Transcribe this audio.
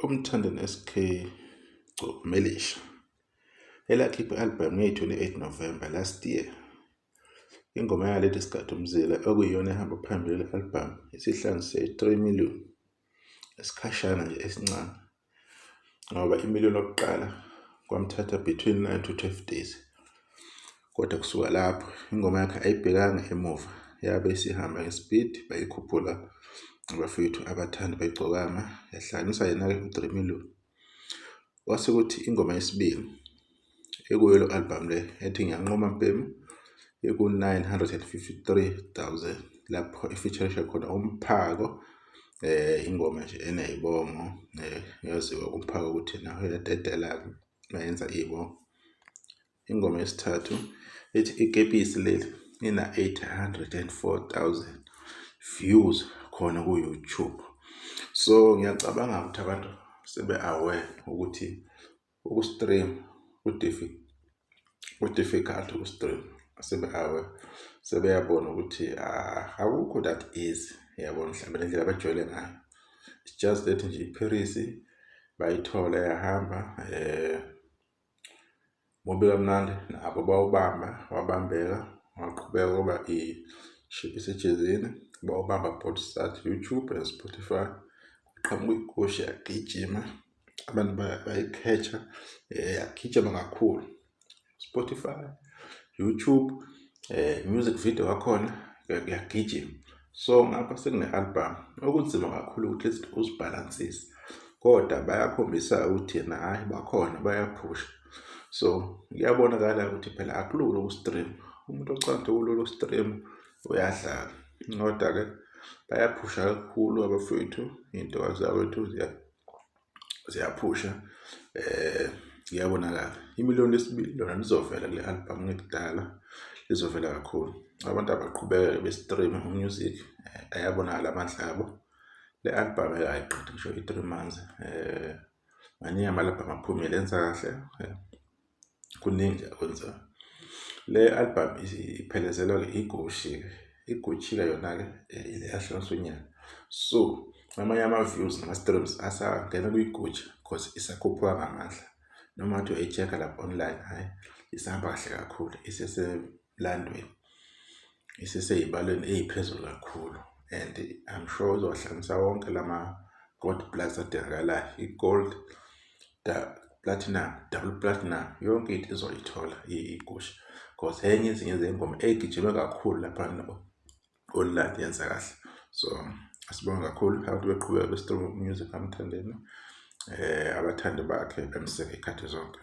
UMthandeni SK Gcokmelisha elakhipha i-albhamu ngeyi-28 November last year. Ingoma yalo ethi Sigade Umzila okuyiyona ehamba phambili kule albhamu isihlanganise i-3 million isikhashana nje esincane ngoba imiliyoni lokuqala kwamthatha between 9 to 12 days. Kodwa kusuka lapho ingoma yakhe ayibhekanga emuva, yabe isihamba ngespeed, bayikhuphula abafowethu abathandi bayigcokama, yahlanganisa yena-ke u-3 million. Kwase kuthi ingoma yesibili ekuyo lo album le ethi Ngiyanquma Mbhemu iku-953,000 lapho ifeaturisha khona uMphako, ingoma nje eney'bongo, yaziwa uMphako ukuthi nawe uyadedela-ke mayenza iy'bongo. Ingoma yesithathu ethi Ikepisi leli ina-804,000 views khona ku-YouTube. So ngiyacabanga ukuthi abantu sebe-aware ukuthi ukustream ku-difficult ukustream, sebe-aware, sebeyabona ukuthi akukho that easy, yabona, mhlawumbe nendlela abajwayele ngayo. It's just that nje iParis bayithola yahamba, mubi kamnandi nabo bawubamba, wabambeka, waqhubeka kwaba ishiphi isejezini, bawubamba both sides, YouTube and Spotify. Kuqhamuka igusha yagijima, abantu bayikhetha, yagijima kakhulu. Spotify, YouTube, music video wakhona kuyagijima. So ngapha sekune-album okunzima kakhulu ukuthi uzibhalansise, kodwa bayakhombisa ukuthi yena hhayi bakhona bayaphusha. So kuyabonakala ukuthi phela akulula ukustream, umuntu ocabanga ukuthi kulula ukustream uyadlala, kodwa-ke bayaphusha kakhulu abafowethu, iy'ntokazi zakwethu ziyaphusha, kuyabonakala. Imiliyoni lesibili lona lizovela kule album ngekudala, lizovela kakhulu. Abantu abaqhubeke be-stream music, ayabonakala amandla abo. Le album ayiqedi ngisho i-3 months, maningi ama-album aphumile enza kahle, kuningi nje akwenzayo. Le album iphelezelwa-ke iGucci-ke, iGucci-ke yona-ke ile yahlukanisa unyaka. So amanye ama-views nama-streams asangena kwiGucci cause isakhuphuka ngamandla, noma ngathi uyayi-check-a lapha online, hhayi isahamba kahle kakhulu, isesemlandweni, isesey'balweni ey'phezulu kakhulu and I'm sure izohlanganisa wonke lama-gold plus adingakalayo, i-gold, platinum, double platinum, yonke into izoyithola iGucci cause enye ezinye zey'ngoma ey'gijime kakhulu laphana online yenza kahle. So asibonge kakhulu abantu beqhubeka be-stream music kaMthandeni, abathandi bakhe bemseke iy'khathi zonke.